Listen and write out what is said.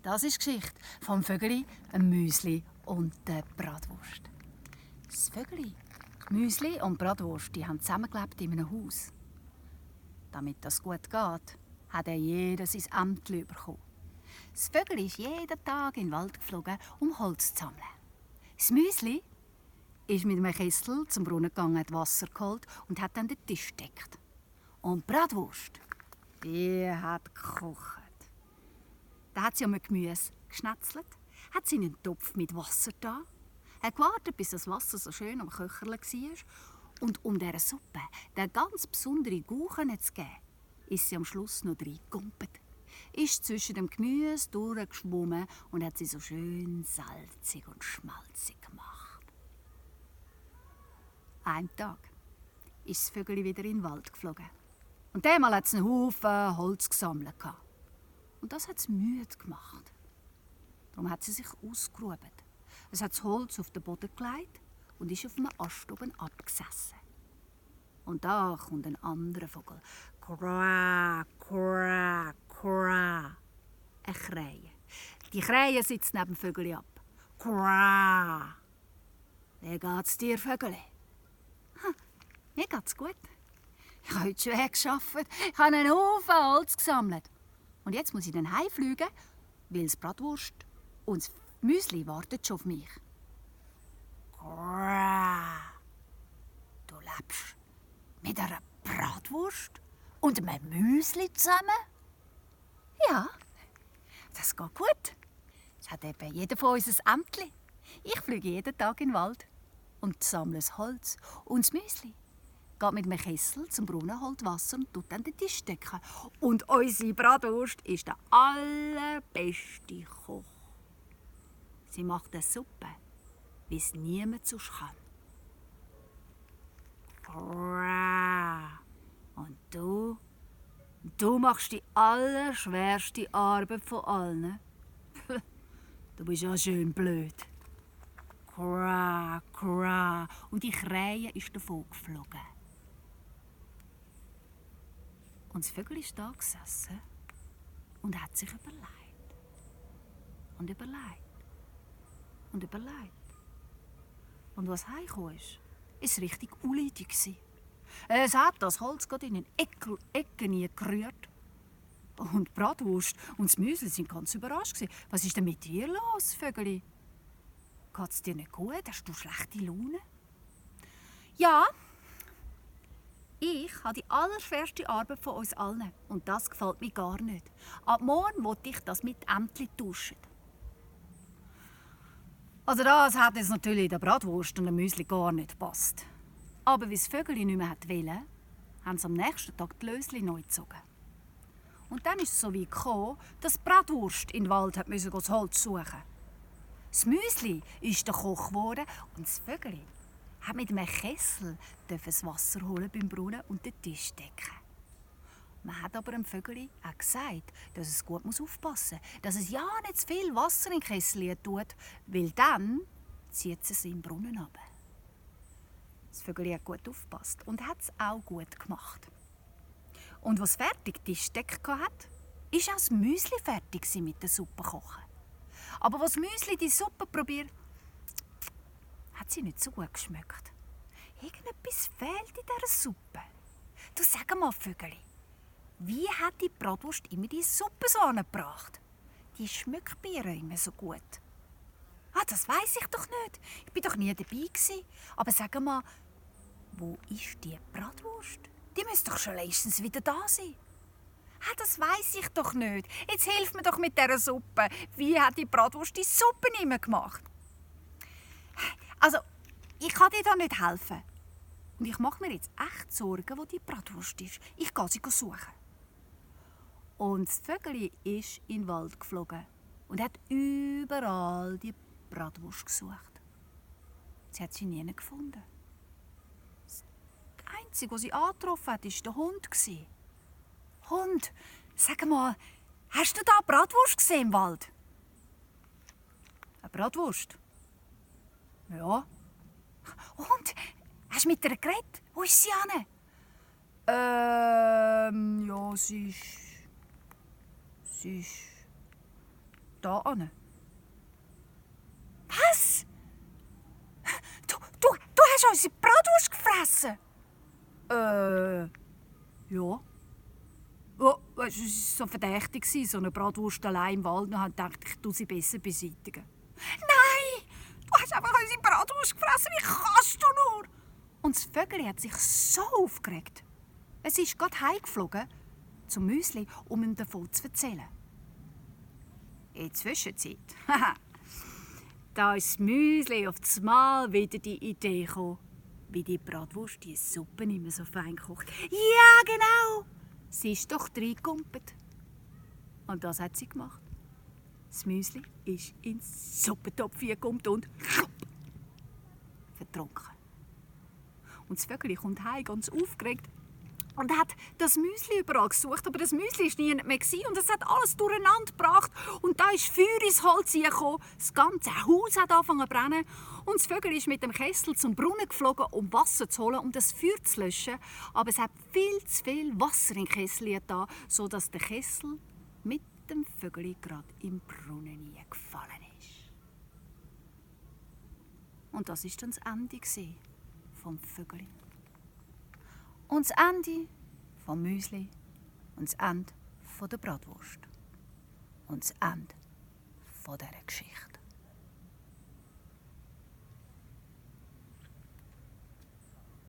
Das ist die Geschichte vom Vögeli, dem Müsli und der Bratwurst. Das Vögeli, Müsli und Bratwurst die haben zusammengelebt in einem Haus. Damit das gut geht, hat jeder sein Ämtchen bekommen. Das Vögeli ist jeden Tag in den Wald geflogen, um Holz zu sammeln. Das Müsli ist mit einem Kessel zum Brunnen gegangen, hat Wasser geholt und hat dann den Tisch gedeckt. Und die Bratwurst, die hat gekocht. Da hat sie mit Gemüse geschnetzelt, hat sie in einen Topf mit Wasser da, hat gewartet, bis das Wasser so schön am Köcherle war. Und um dieser Suppe den ganz besonderen Gauchen zu geben, ist sie am Schluss noch reingekumpelt. Ist zwischen dem Gemüse durchgeschwommen und hat sie so schön salzig und schmalzig gemacht. Einen Tag ist das Vögeli wieder in den Wald geflogen. Und diesmal hat es einen Haufen Holz gesammelt. Und das hat es müde gemacht. Darum hat sie sich ausgeruht. Es hat das Holz auf den Boden gelegt und ist auf einem Ast oben abgesessen. Und da kommt ein anderer Vogel. Kra, kra, kra. Eine Krähe. Die Krähe sitzt neben dem Vögeli ab. Kra. Wie geht's dir, Vögeli? Mir geht's gut. Ich habe heute schwer gearbeitet. Ich habe einen Haufen Holz gesammelt. Und jetzt muss ich dann heimfliegen, weil das Bratwurst und das Müsli warten schon auf mich. Du lebst mit einer Bratwurst und einem Müsli zusammen? Ja, das geht gut. Das hat eben jeder von uns ein Ämtchen. Ich fliege jeden Tag in den Wald und sammle das Holz und das Müsli. Geht mit einem Kessel zum Brunnen, holt Wasser und tut dann den Tisch decken. Und unsere Bratwurst ist der allerbeste Koch. Sie macht eine Suppe, wie es niemand sonst kann. Und du machst die allerschwerste Arbeit von allen. Du bist ja schön blöd. Und die Krähe ist davon geflogen. Und das Vögel ist da gesessen und hat sich überlegt. Und überlegt. Und überlegt. Und was heimgekommen ist, ist richtig unnötig. Es hat das Holz gerade in den Ecken nie gerührt. Und die Bratwurst und das Müsli sind ganz überrascht. Was ist denn mit dir los, Vögeli? Geht's dir nicht gut? Hast du schlechte Laune? Ja. Ich habe die allerschwerste Arbeit von uns allen. Und das gefällt mir gar nicht. Ab morgen will ich das mit Ämtli tauschen. Also das hat jetzt natürlich der Bratwurst und dem Müsli gar nicht gepasst. Aber wie das Vögeli nicht mehr wollte, haben sie am nächsten Tag die Lösli neu gezogen. Und dann ist es so weit gekommen, dass die Bratwurst in den Wald das Holz suchen musste. Das Müsli ist der Koch geworden und das Vögeli hat mit einem Kessel das Wasser holen beim Brunnen und den Tisch decken. Man hat aber dem Vögeli auch gesagt, dass es gut aufpassen muss, dass es ja nicht zu viel Wasser in den Kessel tut, weil dann zieht es in den Brunnen runter. Das Vögeli hat gut aufgepasst und hat es auch gut gemacht. Und als es fertig Tisch gedeckt hat, ist auch das Müsli fertig mit der Suppe kochen. Aber als das Müsli die Suppe probiert, hat sie nicht so gut geschmeckt. Irgendetwas fehlt in dieser Suppe. Du, sag mal, Vögeli, wie hat die Bratwurst immer die Suppe so angebracht? Die schmeckt bei ihr immer so gut. Das weiss ich doch nicht. Ich bin doch nie dabei gewesen. Aber sag mal, wo ist die Bratwurst? Die müsste doch schon längstens wieder da sein. Das weiss ich doch nicht. Jetzt hilf mir doch mit dieser Suppe. Wie hat die Bratwurst die Suppe nicht mehr gemacht? Also, ich kann dir da nicht helfen. Und ich mache mir jetzt echt Sorgen, wo die Bratwurst ist. Ich gehe sie suchen. Und das Vögeli ist in den Wald geflogen und hat überall die Bratwurst gesucht. Sie hat sie nie gefunden. Das Einzige, was sie angetroffen hat, war der Hund. Hund, sag mal, hast du da eine Bratwurst gesehen im Wald? Eine Bratwurst? Ja. Und? Hast du mit ihr geredet? Wo ist sie hin? Ja, sie ist da an. Was? Du hast unsere Bratwurst gefressen? Ja. Oh, weißt du, es war so verdächtig, so eine Bratwurst allein im Wald. Dann dachte ich, ich tue sie besser beseitigen. Nein! Du hast einfach unsere Bratwurst gefressen. Wie kannst du nur? Und das Vögel hat sich so aufgeregt. Es ist gerade heimgeflogen zum Müsli, um ihm davon zu erzählen. In der Zwischenzeit, da ist das Müsli auf das Mal wieder die Idee gekommen, wie die Bratwurst die Suppe nicht mehr so fein kocht. Ja, genau! Sie ist doch reingekumpelt. Und das hat sie gemacht. Das Müsli ist in den Suppentopf gekommen und vertrunken. Und das Vögel kommt heim ganz aufgeregt und hat das Müsli überall gesucht, aber das Müsli war nie mehr und es hat alles durcheinander gebracht. Und da ist Feuer ins Holz gekommen, das ganze Haus hat angefangen zu brennen und das Vögel ist mit dem Kessel zum Brunnen geflogen, um Wasser zu holen, um das Feuer zu löschen. Aber es hat viel zu viel Wasser in den Kessel getan, sodass der Kessel mit dem Vögel gerade im Brunnen gefallen ist. Und das war dann das Ende vom Vögel. Und das Ende vom Müsli und das Ende der Bratwurst. Und das Ende dieser Geschichte.